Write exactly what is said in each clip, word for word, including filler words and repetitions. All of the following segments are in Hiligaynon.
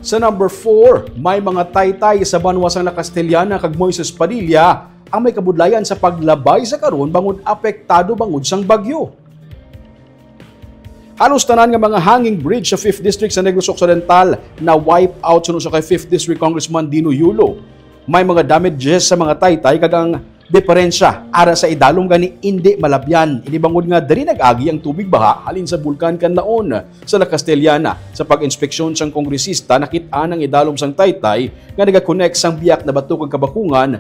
Sa number four, may mga taytay sa banwa sang La Castellana kag Moises Padilla ang may kabudlayan sa paglabay sa karon bangod apektado bangod sang bagyo. Halos tanan nga mga hanging bridge sa fifth District sa Negros Occidental na wipe out suno sa kay fifth District Congressman Dino Yulo. May mga damages sa mga taytay kag ang diferensya ara sa idalom gani indi malabyan. Ini bangod nga diri nag-agi ang tubig baha halin sa Bulkan Kanlaon sa La Castellana. Sa pag-inspeksyon sang kongresista, nakit-an ang idalom sang taytay nga nagakonek sang Biak na Bato kag Kabakungan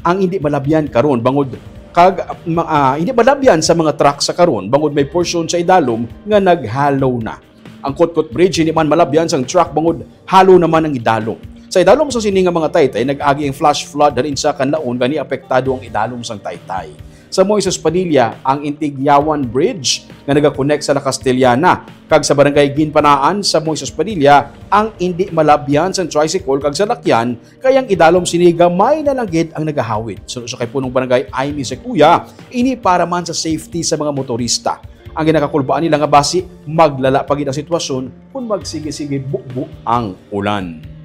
ang hindi malabyan karon bangod kag ma- ah, hindi malabyan sa mga truck sa karon bangod may porsyon sa idalom nga nag-hollow na. Ang Kutkut Bridge hindi man malabyan sang truck bangod hollow naman ang idalom. Sa idalom sa sini nga mga taytay, nag-agi ang flash flood halin sa Kanlaon gani apektado ang idalom sang taytay. Sa Moises Padilla ang Intigyawan Bridge nga nagakonek sa La Castellana kag sa Barangay Ginpanaan sa Moises Padilla ang hindi malabyan sang tricycle kag salakyan kay ang idalom sini gamay na lang gid ang nagahawid. Suno sa kay Punong Barangay Aimee Secuya, ini para man sa safety sa mga motorista. Ang ginakakulbaan nila nga basi maglala pa gid ang sitwasyon kung magsige-sige bubo ang ulan.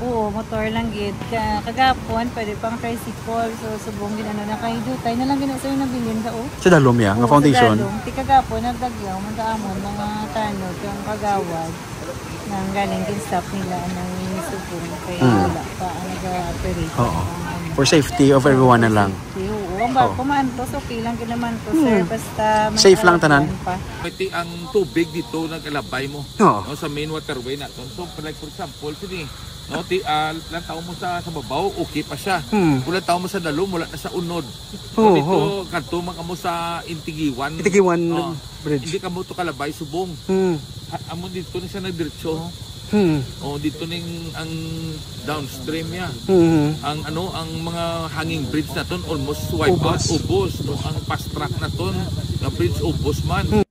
Oo, motor lang gid. Ka kagapon, pwede pang tricycle. So, subong gid ano na kay dutay na lang gid sa nabilin da, oh. Sa dalom ya, nga Oo, foundation. Sa dalom. Ti kagapon, nagdagyaw, man sa amon, mga tanod, ang kagawad. Nang galing din stop nila, nang subong, kay Mm. wala pa, ang nag-operate. Oo. Ang ano. For safety of everyone na lang. Safety, oo. Ang barko Oo. man to, so okay lang gid naman to, Hmm. sir. Basta may Safe lang tanan. alarm pa. Pati ang tubig dito nag-alabay mo. Oo. No, sa main waterway naton. So, like for example, sini, no, ti, ah, lantaw mo sa sa babaw, okay pa siya. Hmm. Kung lantaw mo sa dalom, wala na sa unod. Oo, dito, oo. Kadto man kamo sa Intigiwan. Intigiwan Oh, Bridge. Hindi kamo to kalabay subong. Hmm. Ha, amo dito ni siya nagdiretso. Hmm. Oh, dito ning ang downstream niya. Hmm. Ang ano, ang mga hanging bridge naton almost wipe Ubos. out, ubos, no? Ang fast track naton, nga bridge ubos man.